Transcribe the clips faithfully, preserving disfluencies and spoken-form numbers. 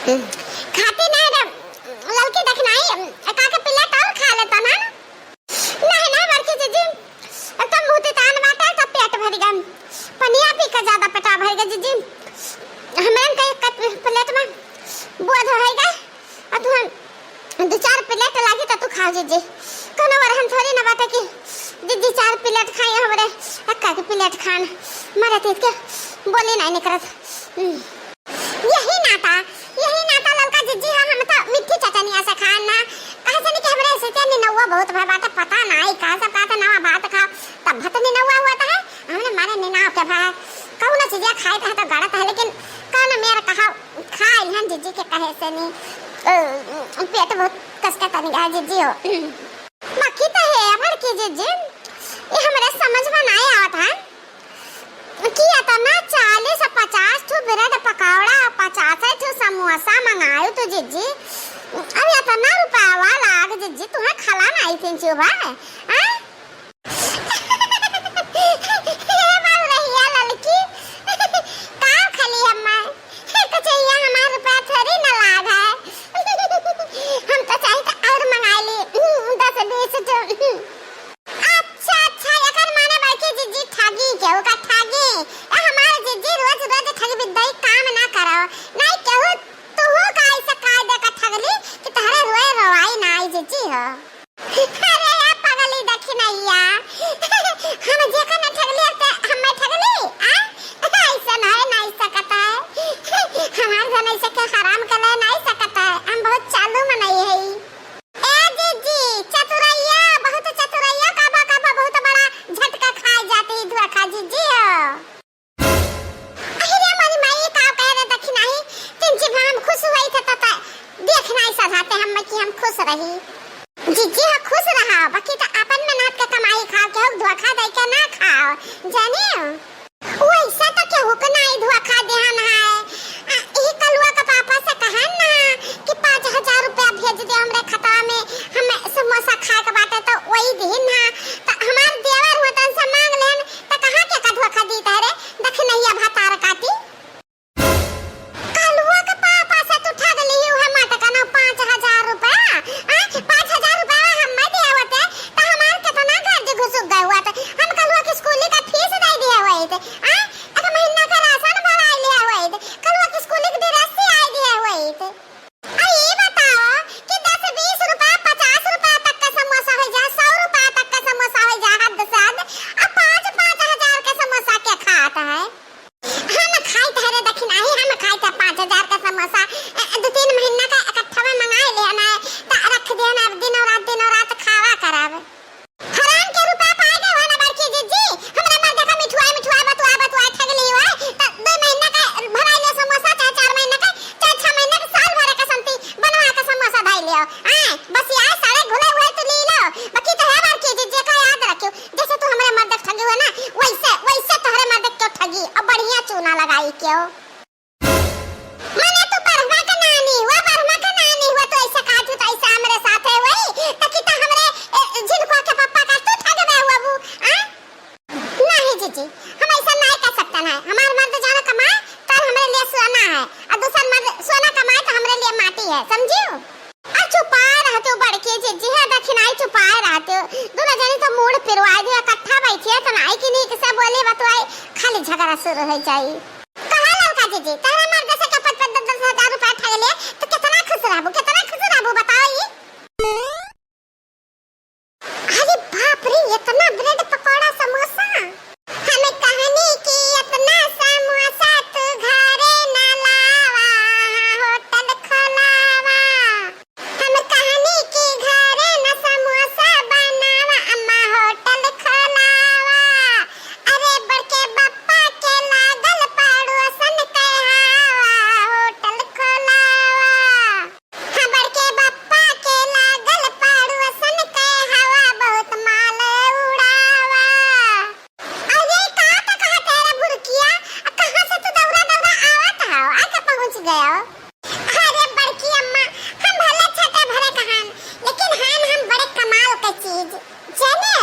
खाती नहीं रे ललकी, देखनाई, काके प्लेट और खा लेता ना। नहीं, नहीं बड़की जिज्जी, एकदम मुँह तितान बाटे, तब पेट भर गया। पनिया पी के ज्यादा पेटा भर गया जिज्जी। हमें कई एक प्लेट में बोध होएगा, और तू हम दो चार प्लेट लागी तो तू खा जिज्जी। कोनो बरहन थोड़ी ना बाटे कि जिज्जी चार प्लेट खाई, हमरे अक्का के प्लेट खान। मरे तीत के बोली नहीं निकलत। हम्म। यही नाता, यही नाता ललका जिज्जी है, हम तो मिट्ठी चटनिया से खान ना। कहे से नहीं कि हमरे से ते निनौआ बहुत भय बाटे, पता नहीं कहाँ से कहा था नवा भात खाओ, तब भत निनौआ हुआ था है, हमने मारे निनाव के भय। कौन चीजें खाए था तो गड़त है, लेकिन कौन मेर कहा खाए हम जिज्जी के कहे से नहीं, अ, पेट बहुत कसका तनी गा जिज्जी हो। बाकी तो है बड़की जिज्जी, ये हमरे समझ में नहीं आवत है। कि एतना चालीस पचास ठो ब्रेड पकौड़ा, पचास ठो समोसा मंगायो तो जिज्जी, अब एतना रुपयावा लाग जिज्जी, तुहे खला नाई थिन चुभा, हैं? हे बाबू रहिया ललकी, का खली हम्मा? कचैया हमार रुपया थोड़ी न लाग है। हम तो चाही तो और मंगा ली, दस बीस ठो। अच्छा, अच्छा, एकर माने बड़की जिज्जी ठगी, केहू का ठगी। ए, हमार जिज्जी रोज, रोज ठगी बिद्दई काम ना करो। नहीं केहू, तुहू का ऐसे काय दे का ठगली कि तहरे रोए रोवाई ना आई जिज्जी हो। अरे या पगली दखिनैया, हम जेकर ना ठगली, अब ते हमें ठगली, आ? ऐसा नहीं, नहीं सकता है। हमार घर ऐसे के हराम के ले नहीं सकता है। हम बहुत चालू मनई है। ए जिज्जी, चतुरैया, बहुत चतुरैया, काबा, काबा, बहुत बड़ा झटका खाए जाती है, धोखा जिज्जी हो। अरे रे, हमारी माई, ये का कह रहे दखिनाही? तिनची हम खुश हुई थे, तब देख नहीं सधाते हम कि हम खुश रही। जिज्जी हो, खुश रहा, बाकी तो अपन मेहनत के कमाई खाओ, केहू धोखा दे के ना खाओ, जानियो। वैसे तो केहू के नाई धोखा देहन है। आ, ई कलुआ के पापा से कहन ना कि पाँच हजार रुपया भेज दे हमरे खतवा में, हमें समोसा खाए के बाटे तो वही दिहिन ना। तो हमार देवर होतन से मांग लेन तो कहाँ के का धोखा दी तहरे दखिनैया भतार काटी। कलुआ के पापा से तू ठग लिही उहे मटकना पाँच हजार रुपया। आ, पाँच हजार रुपया हमें दे होते तो हमार कितना गर्ज घुसुक गए हुआ थे। हम कलुआ के स्कूल का फीस दे दिए हुए थे। आ, एक महीना का राशन भराई लिया हुए थे। कलुआ के स्कूल के ड्रेस सियाई दिए हुए थे। आ, ये बताओ कि दस बीस रुपया, पचास रुपया तक का समोसा हो जा, सौ रुपया तक का समोसा हो जा, हद से हद। आ, पाँच, पाँच हजार के समोसा के खात है। हम खाइत है रे दखिनाही, हम खाइत है पाँच हजार का समोसा। ए, दो तीन महीना का इकट्ठा में मंगाए ले ना, त रख दे ना, दिनों रात, दिनों रात खावा करब। हराम के रुपया पाए गए हो ना बड़की जिज्जी, हमरा मर्दे का मिठुआई, मिठुआई, बतुआई, बतुआई ठग ली हो, त दो महीना का भराई ले समोसा, चाहे चार महीना का, चाहे छह महीना का, साल भर का संती बनवा के समोसा धाई लियो। आए, बस यार सारे घुले हुए तो ली लो, बाकी तो है बड़की जिज्जी का याद रखियो। जैसे तू हमरे मर्द के ठगी हुआ ना, वैसे, वैसे तोहरे मर्द के ठगी, अब बढ़िया चूना लगाई क्यों? मने तू बढ़वा के नानी हुआ, बढ़वा के नानी हुआ, तू ऐसे काटू तो ऐसे हमरे साथ है वही, तो कि तो हमरे, ए, झिनकुआ के पप्पा का तू ठगबे हुआ वो, आ? नहीं जीजी, हम ऐसा नहीं कर सकते ना, हमार मर्द जाना कमाए, कल हमरे लिए सोना है, और दूसर मर्द सोना कमाए तो हमरे लिए माटी है, समझियो? आ चुपाए रहते हो बड़की जिज्जी, है दखिनाई चुपाए रहते हो। दोनों जनी तो मूड पिरवाए दिया, इकट्ठा बैठिए तो नाई की नीक से बोली बतुआई, खाली झगड़ा शुरू हो जाई। कहा ललका जिज्जी, तेरे मर्द से के पच पच दस दस हजार रुपया ठग ले, तो कितना खुश रहबू, कितना खुश रहबू बताओ ये? अरे बाप रे, इतना ब्रेड पकौड़ा समोसा। हम कहनी कि इतना समोसा तू घरे न लावा, होटल खोलावा। हम कहनी कि घरे न समोसा बनावा, अम्मा होटल खोलावा। अरे बड़के बप्पा के लागल पड़ोसन के हवा, होटल खोलावा। हाँ, बड़के बप्पा के लागल पड़ोसन के हवा, बहुत माल उड़ावा। अरे, का तो कहत है रे बुरकिया? आ, कहाँ से तू दौड़ा दौड़ा आवत हव? आके पहुँच गयो। अरे बड़की अम्मा, हम भले छोटे भरे कहान, लेकिन हान हम बड़े कमाल के चीज। जाने,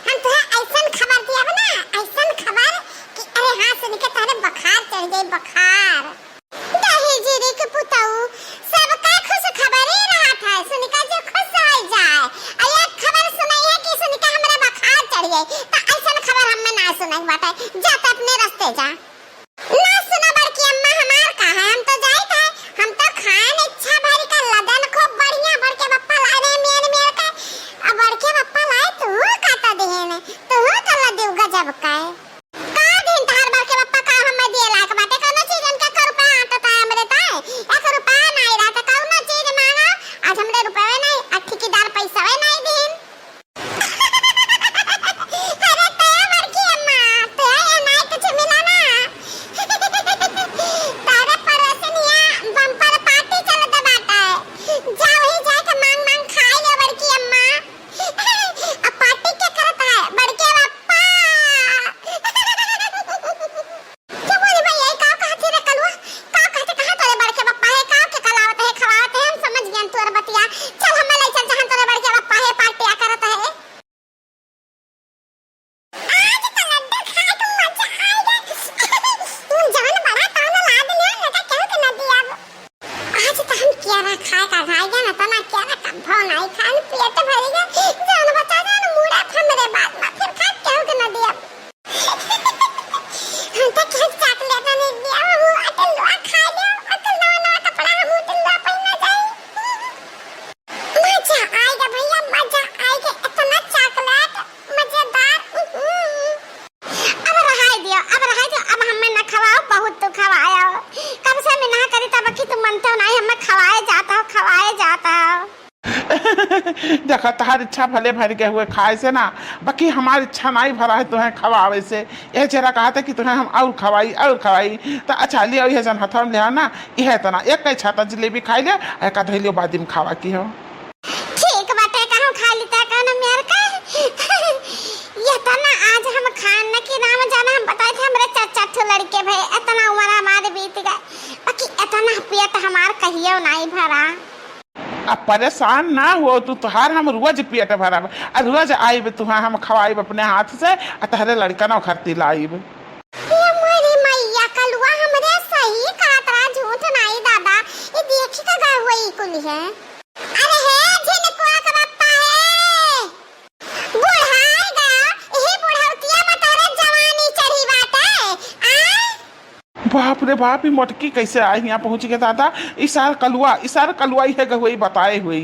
हम तुहे ऐसन खबर दियब ना, ऐसन खबर कि अरे हाँ, सुन के तोहरे बुखार चढ़ जाई, बुखार। दहेजरी के पुतऊ, मन तो नाहीं, हमें खवाए जाता हो, खवाए जाता हो। देखा, तहार इच्छा भले भर गए हुए खाए से ना, बाकी हमार इच्छा नाहीं भरा है तुहें खवावे से। यह जरा कहा था कि तुहें हम और खवाई, और खवाई। तो अच्छा, लियो, यह जन हथवा में लिया ना, यह तना एक कई छाता जलेबी खाई ले, एका धई लियो, बाद में खावा की हो। ठीक बाटे, कहूँ खा लेता, कहूँ मेर का। ये तना आज हम खान न कि राम जाना, हम बताए थे, हमरे चार चार ठो लड़के भए, इतना उम्र हमारे बीत गए, बाकी इतना पेट हमार कहियो नाहीं भरा। अब परेशान ना हो तू, तुहार हम रोज पेट भरब, आ रोज आइब तुहा हम खवाइब अपने हाथ से, आ तहरे लड़का ना खरती लाइब। ये मोरी मैया, कलुआ हमरे सही कहत रहा, झूठ नाहीं दादा। ये देखी का गा हुआ ई कुल है। अरे हे झिनकुआ के बप्पा हे, बुढ़ाए गा, यही बुढ़ौतिया में तोरे जवानी चढ़ी बाटे, आ? बाप रे बाप, ई मोटकी कैसे आई यहाँ पहुँच गए दादा? ई सार कलुआ, ई सार कलुआ इहे गहुई बताए हुई।